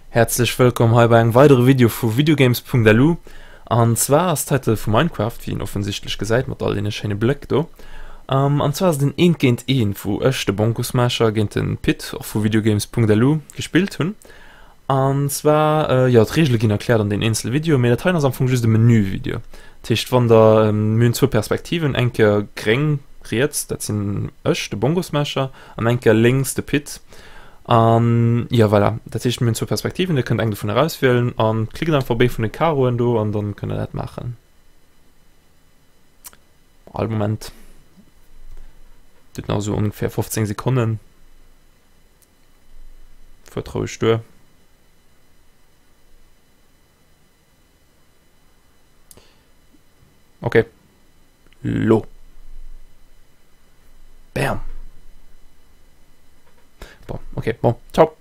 Häerzlech wëllkomm hei bei engem weidere Video vu Videogames.lu. An zwar ass d'Titel vu Minecraft, wéi een offensichtlech gesäit mat all deene schéine Bléck do. An zwar ass et en Eent géint Eent, wou ech, de Bonkosmasher, géint den Pit, och vu Videogames.lu, gespillt hunn. An zwar, jo, d'Reegele ginn erkläert an den eenzele Videoen, mee dat heien ass am Fong just e Menü-Video. Dat heescht, wann der, mir hunn zwou Perspektiven, eng Kéier gréng riets, dat sinn ech, de Bongosmasher, an eng Kéier lénks de Pit. An jo voilà, dat heescht mir hunn zwou Perspektiven, dir kënnt eng dovun erauswielen an klickt einfach op ee vun de Karoen do an dann kënnt der dat maachen. All Moment. Duert nach esou ongeféier 15 Sekonnen. Fuert roueg duer. Okay. Lo. Bam. Bon, okay, bon, ciao.